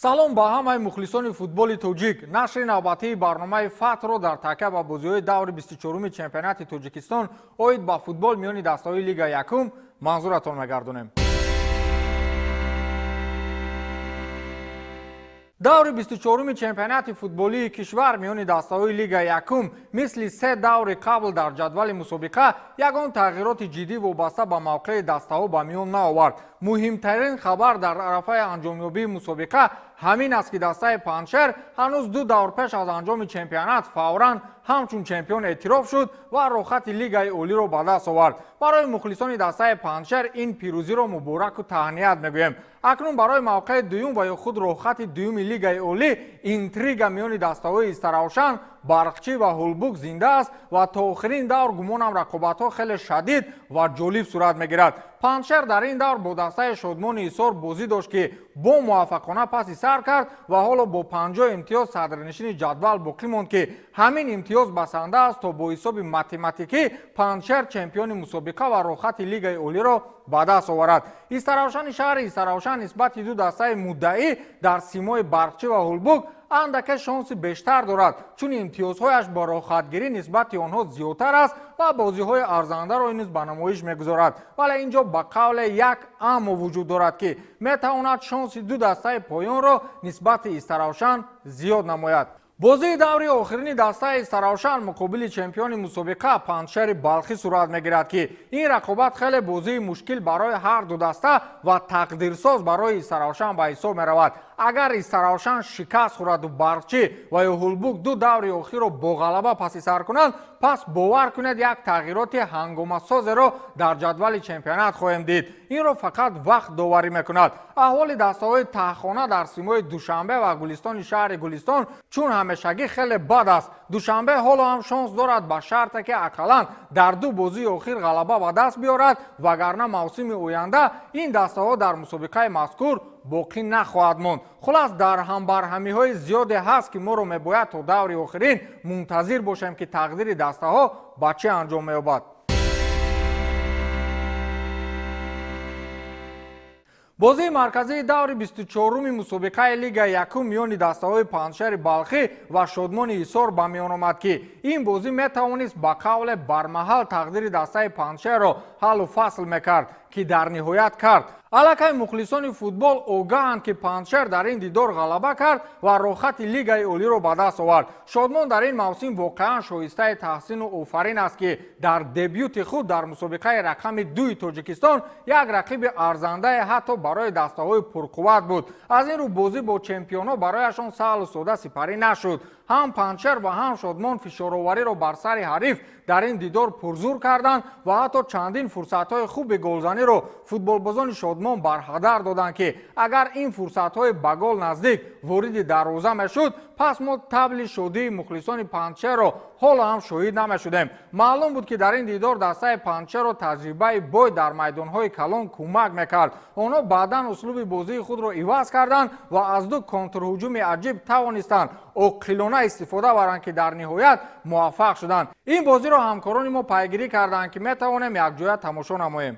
Салом ба ҳамаи мухлисони футболи тоҷик. Нашри навбатии барномаи Фатҳро дар такя ба бозиҳои даври 24-уми чемпионати Тоҷикистон оид ба футбол миёни дастаҳои Лигаи якум манзуратон мегардонем. Даври 24-уми чемпионати футболии кишвар миёни дастаҳои Лигаи якум мисли се даври қабл дар ҷадвали мусобиқа ягон тағйироти ҷиддӣ вобаста ба мавқеи дастаҳо ба миён наовард. Муҳимтарин хабар дар арафаи анҷомёбии мусобиқа ҳамин аст, ки дастаи Панҷшер ҳанӯз ду давр пеш аз анҷоми чемпионат фавран ҳамчун чемпион эътироф шуд ва рохати Лигаи олиро ба даст овард. Барои мухлисони дастаи Панҷшер ин пирӯзиро мубораку таҳният мегӯем. Акнун барои мавқеи дуюм ва ё худ рохати дуюми Лигаи олӣ интрига миёни дастаҳои Истаравшан, Барқчӣ ва Ҳулбук зинда аст ва то охирин давр гумонам рақобатҳо хеле шадид ва ҷолиб сурат мегирад. Панҷшер дар ин давр бо дастаи Шодмони Ҳисор бозӣ дошт, ки бо муваффақона паси сар кард ва ҳоло бо 50 имтиёз садрнишини ҷадвал боқӣ монд, ки ҳамин имтиёз басанда аст то бо ҳисоби математикӣ Панҷшер чемпиони мусобиқа ва рохати Лигаи олиро ба даст оварад. Истаравшани шаҳри Истаравшан нисбати ду дастаи муддаӣ дар симои Барқчӣ ва Ҳулбук андаке шонси бештар дорад, чун имтиёзҳояш ба рохатгирӣ нисбати онҳо зиёдтар аст ва бозиҳои арзандаро низ ба намоиш мегузорад. Вале ин ҷо ба қавле як аммо вуҷуд дорад, ки метавонад шонси ду дастаи поёнро нисбати Истаравшан зиёд намояд. Бозии даври охирини дастаи Истаравшан муқобили чемпиони мусобиқа Панҷшери Балхӣ сурат мегирад, ки ин рақобат хеле бозии мушкил барои ҳар ду даста ва тақдирсоз барои Истаравшан ба ҳисоб меравад. Агар Истаравшан шикаст хӯраду Барқчӣ ва ё Ҳулбук ду даври охирро бо ғалаба паси сар кунанд, пас бовар кунед, як тағйироти ҳангомасозеро дар ҷадвали чемпионат хоҳем дид. Инро фақат вақт доварӣ мекунад. Аҳволи дастаҳои таҳхона дар симои Душанбе ва Гулистони шаҳри Гулистон чун ҳамешагӣ хеле бад аст. Душанбе ҳоло ҳам шонс дорад, ба шарте ки ақаллан дар ду бозии охир ғалаба ба даст биёрад, вагарна мавсими оянда ин дастаҳо дар мусобиқаи мазкур боқӣ нахоҳад монд. Хулас, дар ҳамбарҳамиҳои зиёде ҳаст, ки моро мебояд то даври охирин мунтазир бошем, ки тақдири дастаҳо ба чӣ анҷом меёбад. Бозии марказии даври 24-уми мусобиқаи Лигаи якум миёни дастаҳои Панҷшери Балхӣ ва Шодмони Ҳисор ба миён омад, ки ин бозӣ метавонист ба қавле бармаҳал тақдири дастаи Панҷшерро ҳаллу фасл мекард, ки дар ниҳоят кард. Аллакай мухлисони футбол огаҳанд, ки Панҷшер дар ин дидор ғалаба кард ва рохати Лигаи олиро ба даст овард. Шодмон дар ин мавсим воқеан шоистаи таҳсину офарин аст, ки дар дебюти худ дар мусобиқаи рақами дуи Тоҷикистон як рақиби арзандае ҳатто барои дастаҳои пурқувват буд. Аз ин рӯ бозӣ бо чемпионҳо барояшон саҳлу сода сипарӣ нашуд. Ҳам Панҷшер ва ҳам Шодмон фишоровариро бар сари ҳариф дар ин дидор пурзур карданд ва ҳатто чандин фурсатҳои хуби голзаниро футболбозони Шодмон барҳадар доданд, ки агар ин фурсатҳои ба гол наздик вориди дарвоза мешуд, пас мо табли шодии мухлисони Панҷшерро ҳоло ҳам шоҳид намешудем. Маълум буд, ки дар ин дидор дастаи Панҷшерро таҷрибаи бой дар майдонҳои калон кӯмак мекард. Онҳо баъдан услуби бозии худро иваз карданд ва аз ду контрҳуҷуми аҷиб тавонистанд оқилона истифода баранд, ки дар ниҳоят муваффақ шуданд. Ин бозиро ҳамкорони мо пайгирӣ карданд, ки метавонем якҷоя тамошо намоем.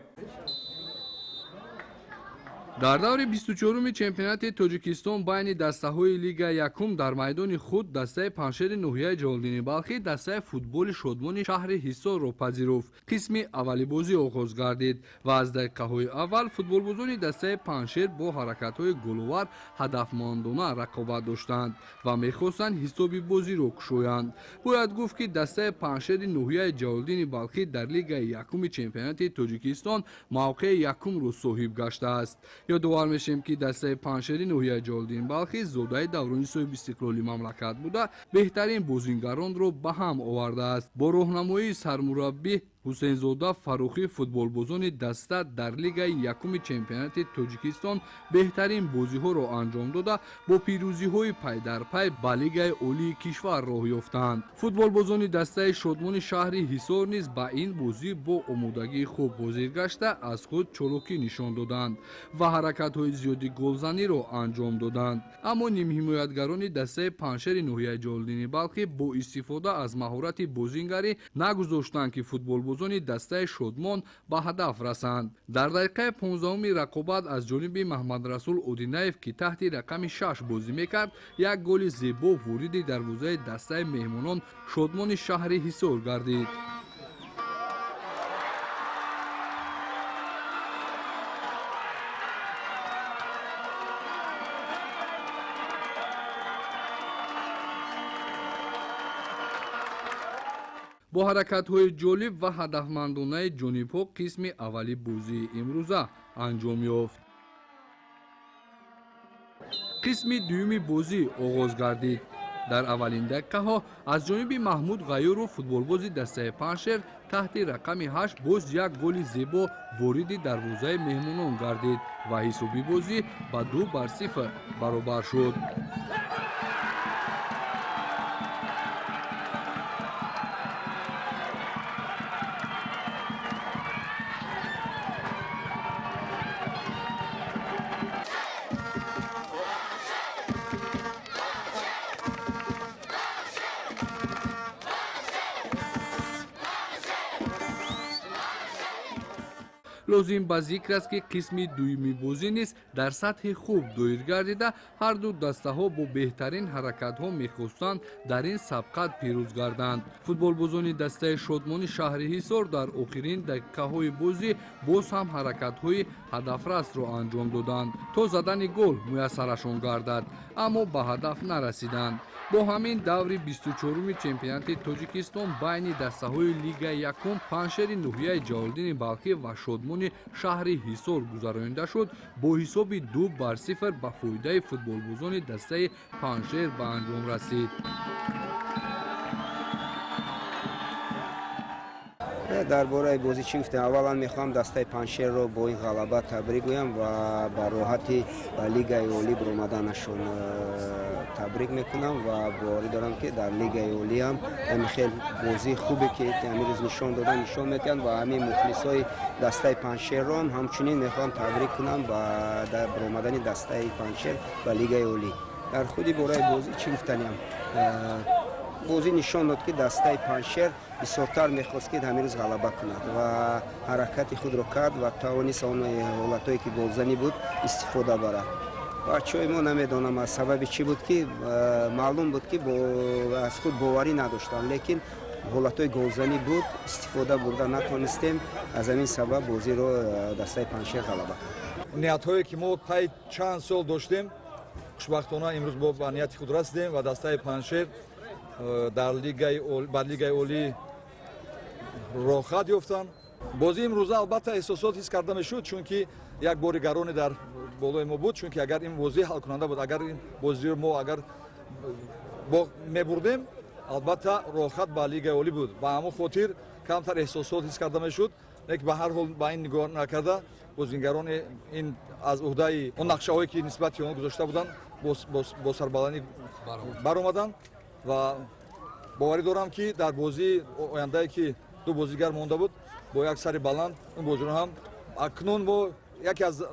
Дар даври 24-уми чемпионати Тоҷикистон байни дастаҳои Лигаи якум дар майдони худ дастаи Панҷшери ноҳияи Ҷалолиддини Балхӣ дастаи футболи Шодмони шаҳри Ҳисорро пазируфт. Қисми аввали бозӣ оғоз гардид ва аз дақиқаҳои аввал футболбозони дастаи Панҷшер бо ҳаракатҳои голувар ҳадафмандона рақобат доштанд ва мехостанд ҳисоби бозиро кушоянд. Бояд гуфт, ки дастаи Панҷшери ноҳияи Ҷалолиддини Балхӣ дар Лигаи якуми чемпионати Тоҷикистон мавқеи якумро соҳиб гаштааст. Ёдовар мешем, ки дастаи Панҷшери ноҳияи Ҷалолиддини Балхӣ зодаи даврони соҳибистиқлоли мамлакат буда, беҳтарин бозингаронро ба ҳам овардааст. Бо роҳнамоии сармураббӣ Ҳусейнзода Фаррухӣ футболбозони даста дар Лигаи якуми чемпионати Тоҷикистон беҳтарин бозиҳоро анҷом дода, бо пирӯзиҳои пайдарпай ба Лигаи олии кишвар роҳ ёфтанд. Футболбозони дастаи Шодмони шаҳри Ҳисор низ ба ин бозӣ бо омодагии хуб ҳозир гашта, аз худ чолокӣ нишон доданд ва ҳаракатҳои зиёди голзаниро анҷом доданд. Аммо нимҳимоятгарони дастаи Панҷшери ноҳияи Ҷалолиддини Балхӣ бо истифода аз маҳорати бозингарӣ нагузоштанд, ки футболбозони Футболбозони дастаи Шодмон ба ҳадаф расанд. Дар дақиқаи 15-уми рақобат аз ҷониби Маҳмадрасул Одинаев, ки таҳти рақами 6 бозӣ мекард, як голи зебо вориди дарвозаи дастаи меҳмонон Шодмони шаҳри Ҳисор гардид. Бо ҳаракатҳои ҷолиб ва ҳадафмандонаи ҷонибҳо қисми аввали бозии имрӯза анҷом ёфт. Қисми дуюми бозӣ оғоз гардид. Дар аввалин дақиқаҳо аз ҷониби Маҳмуд Ғаюров, футболбози дастаи Панҷшер таҳти рақами 8, боз як голи зебо вориди дарвозаи меҳмонон гардид ва ҳисоби бозӣ ба 2-0 баробар шуд. Лозим ба зикр аст, ки қисми дуюми бозӣ низ дар сатҳи хуб доир гардида, ҳарду дастаҳо бо беҳтарин ҳаракатҳо мехостанд дар ин сабқат пирӯз гарданд. Футболбозони дастаи Шодмони шаҳри Ҳисор дар охирин дақиқаҳои бозӣ боз ҳам ҳаракатҳои ҳадафрасро анҷом доданд, то задани гол муяссарашон гардад, аммо ба ҳадаф нарасиданд. Бо ҳамин даври 24-уми чемпионати Тоҷикистон байни дастаҳои Лигаи якум Панҷшери ноҳияи Ҷалолиддини Балхӣ ва Шодмони шаҳри Ҳисор гузаронида шуд, бо ҳисоби 2-0 ба фоидаи футболбозони дастаи Панҷшер ба анҷом расид. Дар бораи бозӣ чӣ гуфтем? Аввалан мехоҳам дастаи Панҷшерро бо ин ғалаба табрик гӯям ва ба роҳати ба Лигаи Олӣ баромаданашон табрик мекунам ва боварӣ дорам, ки дар Лигаи Олӣ ҳам ҳамин хел бозии хубе, ки ҳамин рӯз нишон додан, нишон медиҳанд ва ҳамин мухлисои дастаи Панҷшерро ҳам ҳамчунин мехоҳам табрик кунам ба баромадани дастаи Панҷшер ба Лигаи Олӣ. Дар худи бораи бозӣ чӣ гуфтаниям? Бозӣ нишон дод, ки дастаи Панҷшер бисёртар мехост, ки ҳамин рӯз ғалаба кунад ва ҳаракати худро кард ва тавонист он ҳолатҳое, ки голзанӣ буд, истифода барад. Бачаҳои мо намедонам аз сабаби чӣ буд, ки маълум буд, ки аз худ боварӣ надоштанд, лекин ҳолатҳои голзанӣ буд, истифода бурда натонистем. Аз ҳамин сабаб бозиро дастаи Панҷшер ғалаба кард. Ниятҳое, ки мо пайи чанд сол доштем, хушбахтона имрӯз мо ба нияти худ расидем ва дастаи Панҷшер дар Лигаи Олӣ роҳхат ёфтанд. Бозии имрӯза албатта эҳсосот ҳис карда мешуд, чунки як бори гароне дар болои мо буд, чунки агар ин бозӣ ҳалкунанда буд, агар ин бозиро мо агар мебурдем, албатта роҳхат ба Лигаи Олӣ буд. Ба ҳамон хотир камтар эҳсосот ҳис карда мешуд, лекин ба ҳар ҳол ба ин нигоҳ накарда бозингарони ин аз уҳдаи он нақшаҳое, ки нисбати он гузошта буданд, бо сарбаландӣ баромаданд ва боварӣ дорам, ки дар бозии ояндае, ки ду бозигар монда буд, бо як сари баланд он бозиро ҳам акнун мо яке аз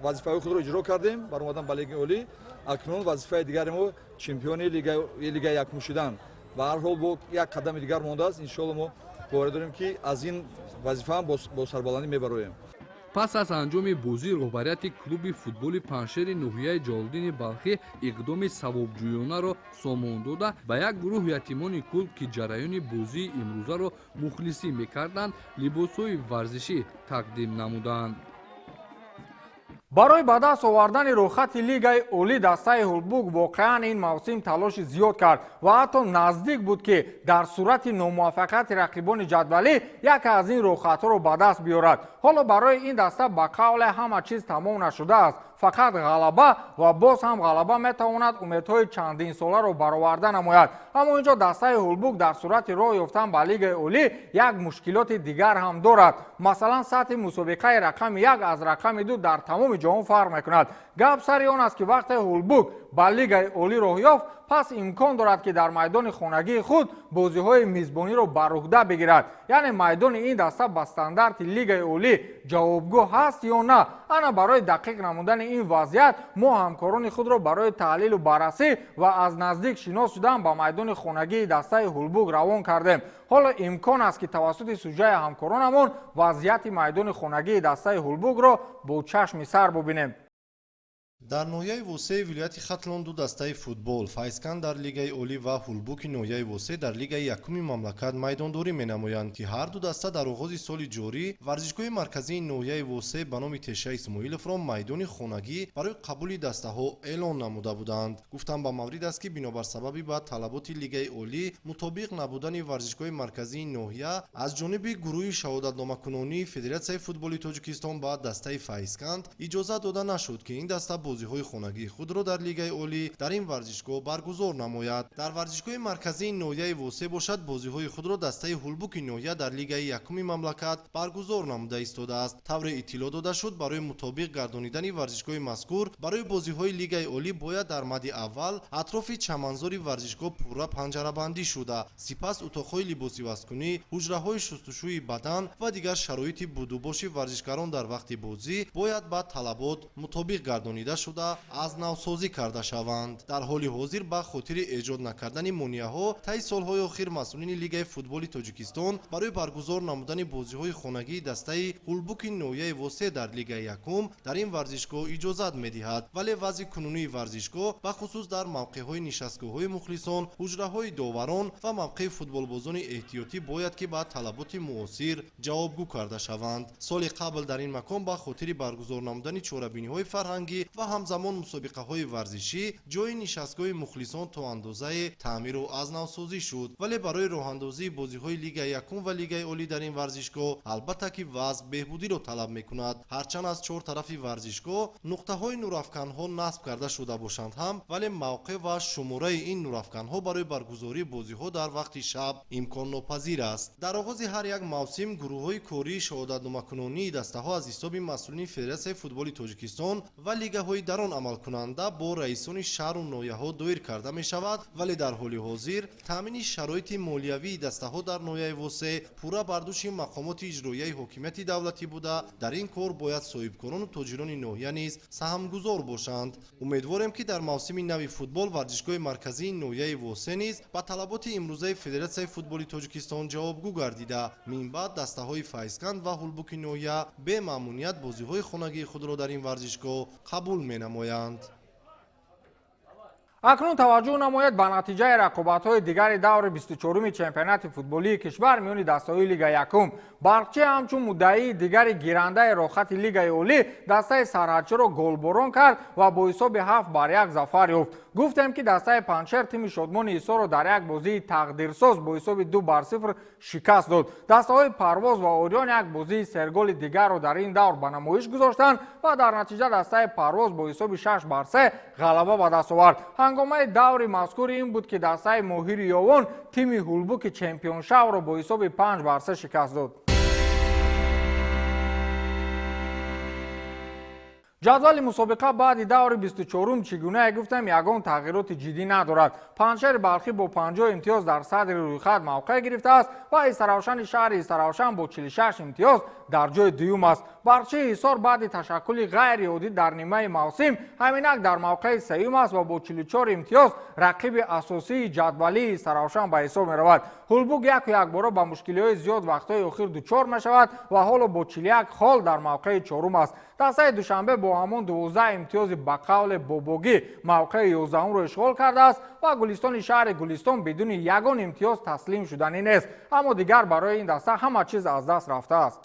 вазифаҳои худро иҷро кардем, баромадан ба Лигаи Олӣ. Акнун вазифаи дигари мо чемпиони Лигаи якум шудан. Ба ҳар ҳол бо як қадами дигар мондааст. Иншоалло мо боварӣ дорем, ки аз ин вазифа ҳам бо сарбаландӣ мебароем. Пас аз анҷоми бозӣ роҳбарияти клуби футболи Панҷшери ноҳияи Ҷалолиддини Балхӣ иқдоми савобҷӯёнаро сомон дода, ба як гурӯҳ ятимони клуб, ки ҷараёни бозии имрӯзаро мухлисӣ мекарданд, либосҳои варзишӣ тақдим намуданд. Барои ба даст овардани рӯхати Лигаи Олӣ дастаи Ҳулбук воқеан ин мавсим талоши зиёд кард ва ҳатто наздик буд, ки дар сурати номуваффақияти рақибони ҷадвалӣ яке аз ин рӯхатҳоро ба даст биёрад. Ҳоло барои ин даста ба қавле ҳама чиз тамом нашудааст. Фақат ғалаба ва боз ҳам ғалаба метавонад умедҳои чандинсоларо бароварда намояд. Аммо инҷо дастаи Ҳулбук дар сурати роҳ ёфтан ба Лигаи Олӣ як мушкилоти дигар ҳам дорад. Масалан, сатҳи мусобиқаи рақами 1 аз рақами 2 дар тамоми ҷаҳон фарқ мекунад. Гап сари он аст, ки вақте Ҳулбук ба Лигаи Олӣ роҳ ёфт, пас имкон дорад, ки дар майдони хонагии худ бозиҳои мизбониро бар уҳда бигирад. Яъне майдони ин даста ба стандарти Лигаи Олӣ ҷавобгӯ ҳаст ё на? Ана барои дақиқ намудани ин вазъият мо ҳамкорони худро барои таҳлилу баррасӣ ва аз наздик шинос шудан ба майдони хонагии дастаи Ҳулбук равон кардем. Ҳоло имкон аст, ки тавассути сужаи ҳамкоронамон вазъияти майдони хонагии дастаи Ҳулбукро бо чашми сар бубинем. Дар ноҳияи Восеи вилояти Хатлон ду дастаи футбол Файзканд дар Лигаи Олӣ ва Ҳулбуки ноҳияи Восе дар Лигаи якуми мамлакат майдондорӣ менамоянд, ки ҳар ду даста дар оғози соли ҷорӣ варзишгоҳи марказии ноҳияи Восе ба номи Теша Исмоиловро майдони хонагӣ барои қабули дастаҳо эълон намуда буданд. Гуфтам ба маврид аст, ки бинобар сабаби ба талаботи Лигаи Олӣ мутобиқ набудани варзишгоҳи марказии ноҳия аз ҷониби гурӯҳи шаҳодатномакунонии Федератсияи футболи Тоҷикистон ба дастаи Файзканд иҷозат дода нашуд, ки ин даста бозиҳои хонагии худро дар Лигаи Олӣ дар ин варзишгоҳ баргузор намояд. Дар варзишгоҳи марказии ноҳияи Восе бошад, бозиҳои худро дастаи Ҳулбуки ноҳия дар Лигаи якуми мамлакат баргузор намуда истодааст. Тавре иттилоъ дода шуд, барои мутобиқ гардонидани варзишгоҳи мазкур барои бозиҳои Лигаи Олӣ бояд дар мади аввал атрофи чаманзори варзишгоҳ пурра панҷарабандӣ шуда, сипас утоқҳои либосивазкунӣ, ҳуҷраҳои шустушӯи бадан ва дигар шароити будубоши варзишгарон дар вақти бозӣ бояд ба талабот мутобиқ гардонида шуда аз навсозӣ карда шаванд. Дар ҳоли ҳозир ба хотири эҷод накардани монеаҳо таи солҳои охир масъулини Лигаи футболи Тоҷикистон барои баргузор намудани бозиҳои хонагии дастаи Ҳулбуки ноҳияи Восе дар Лигаи якум дар ин варзишгоҳ иҷозат медиҳад, вале вазъи кунунии варзишгоҳ бахусус дар мавқеъҳои нишастгоҳҳои мухлисон, ҳуҷраҳои доварон ва мавқеи футболбозони эҳтиётӣ бояд ки ба талаботи муосир ҷавобгӯ карда шаванд. Соли қабл дар ин макон ба хотири баргузор намудани чорабиниҳои фарҳангӣ ва ҳамзамон мусобиқаҳои варзишӣ ҷои нишастгоҳи мухлисон то андозаи таъмиру аз навсозӣ шуд, вале барои роҳандозии бозиҳои Лигаи якум ва Лигаи Олӣ дар ин варзишгоҳ албатта ки вазъ беҳбудиро талаб мекунад. Ҳарчанд аз чор тарафи варзишгоҳ нуқтаҳои нурафканҳо насб карда шуда бошанд ҳам, вале мавқеъ ва шумораи ин нурафканҳо барои баргузории бозиҳо дар вақти шаб имконнопазир аст. Дар оғози ҳар як мавсим гурӯҳҳои кории шаҳодатномакунонии дастаҳо аз ҳисоби масъулини Федератсияи футболи Тоҷикистон ва лигаҳои дар он амалкунанда бо раисони шаҳру ноҳияҳо доир карда мешавад, вале дар ҳоли ҳозир таъмини шароити молиявии дастаҳо дар ноҳияи Восе пурра бар дӯши мақомоти иҷроияи ҳокимияти давлатӣ буда, дар ин кор бояд соҳибкорону тоҷирони ноҳия низ саҳмгузор бошанд. Умедворем, ки дар мавсими нави футбол варзишгоҳи марказии ноҳияи Восе низ ба талаботи имрӯзаи Федератсияи футболи Тоҷикистон ҷавобгӯ гардида, минбаъд дастаҳои Файзканд ва Ҳулбуки ноҳия бемамнуният бозиҳои хонагии худро дар ин варзишгоҳ қабул менамоянд. Акнун таваҷҷӯҳ намояд ба натиҷаи рақобатҳои дигари даври 24-уми чемпионати футболии кишвар миёни дастаҳои Лигаи якум. Барқчӣ ҳамчун муддаии дигари гирандаи роҳхати Лигаи Олӣ дастаи сарҳадчиро голборон кард ва бо ҳисоби 7-1 зафар ёфт. Гуфтем, ки дастаи Панҷшер тими Шодмони Ҳисорро дар як бозии тақдирсоз бо ҳисоби 2-0 шикаст дод. Дастаҳои Парвоз ва Ориён як бозии серголи дигарро дар ин давр ба намоиш гузоштанд ва дар натиҷа дастаи Парвоз бо ҳисоби 6-3 ғалаба ба даст овард. Ҳангомаи даври мазкур ин буд, ки дастаи Моҳири Ёвон тими Ҳулбуки чемпионшавро бо ҳисоби 5-3 шикаст дод. Ҷадвали мусобиқа баъди даври 24-ум чӣ гунае гуфтем, ягон тағйироти ҷиддӣ надорад. Панҷшери Балхӣ бо 50 имтиёз дар садри рӯйхат мавқеъ гирифтааст ва Истаравшани шаҳри Истаравшан бо 46 имтиёз дар ҷои дуюм аст. Барқчии Ҳисор баъди ташаккули ғайриоддӣ дар нимаи мавсим ҳаминак дар мавқеи сеюм аст ва бо 44 имтиёз рақиби асосии ҷадвалии Истаравшан ба ҳисоб меравад. Ҳулбук яку якбора ба мушкилиҳои зиёд вақтҳои охир дучор мешавад ва ҳоло бо 41 хол дар мавқеи чорум аст. Дастаи Душанбе бо ҳамон 12 имтиёзи ба қавле бобогӣ мавқеи 11-ро ишғол кардааст ва Гулистони шаҳри Гулистон бидуни ягон имтиёз таслим шуданӣ нест. Аммо дигар барои ин даста ҳама чиз аз даст рафтааст.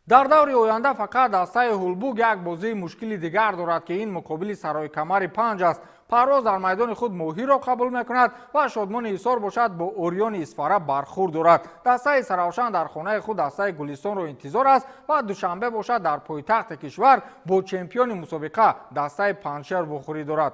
Дар даври оянда фақат дастаи Ҳулбук як бозии мушкили дигар дорад, ки ин муқобили Сарои Камари 5 аст. Парвоз дар майдони худ Моҳирро қабул мекунад ва Шодмони Ҳисор бошад бо Ориёни Исфара бархӯрд дорад. Дастаи Саравшан дар хонаи худ дастаи Гулистонро интизор аст ва Душанбе бошад дар пойтахти кишвар бо чемпиони мусобиқа дастаи Панҷшер вохӯрӣ дорад.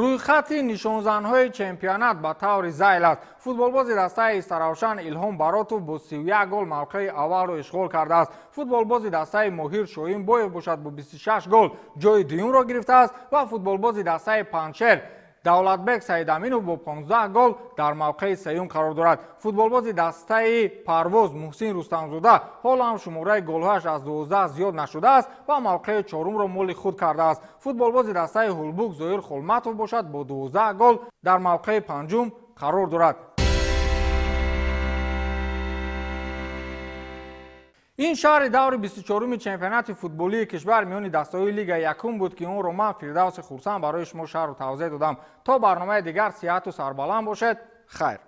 Рӯйхати нишонзанҳои чемпионат ба таври зайл аст. Футболбози дастаи Истаравшан Илҳом Баротов бо 31 гол мавқеи аввалро ишғол кардааст. Футболбози дастаи Моҳир Шоҳинбоев бошад бо 26 гол ҷои дуюмро гирифтааст ва футболбози дастаи Панҷшер Давлатбек Саидаминов бо 15 гол дар мавқеи сеюм қарор дорад. Футболбози дастаи Парвоз Муҳсин Рустамзода ҳоло ҳам шумораи голҳояш аз 12 зиёд нашудааст ва мавқеи чорумро моли худ кардааст. Футболбози дастаи Ҳулбук Зоир Холматов бошад, бо 12 гол дар мавқеи панҷум қарор дорад. Ин шаҳри даври 24-уми чемпионати футболии кишвар миёни дастаҳои Лигаи якум буд, ки онро ман, Фирдавси Хурсанд, барои шумо шаҳру тавзеҳ додам. То барномаи дигар сиҳату сарбаланд бошед. Хайр.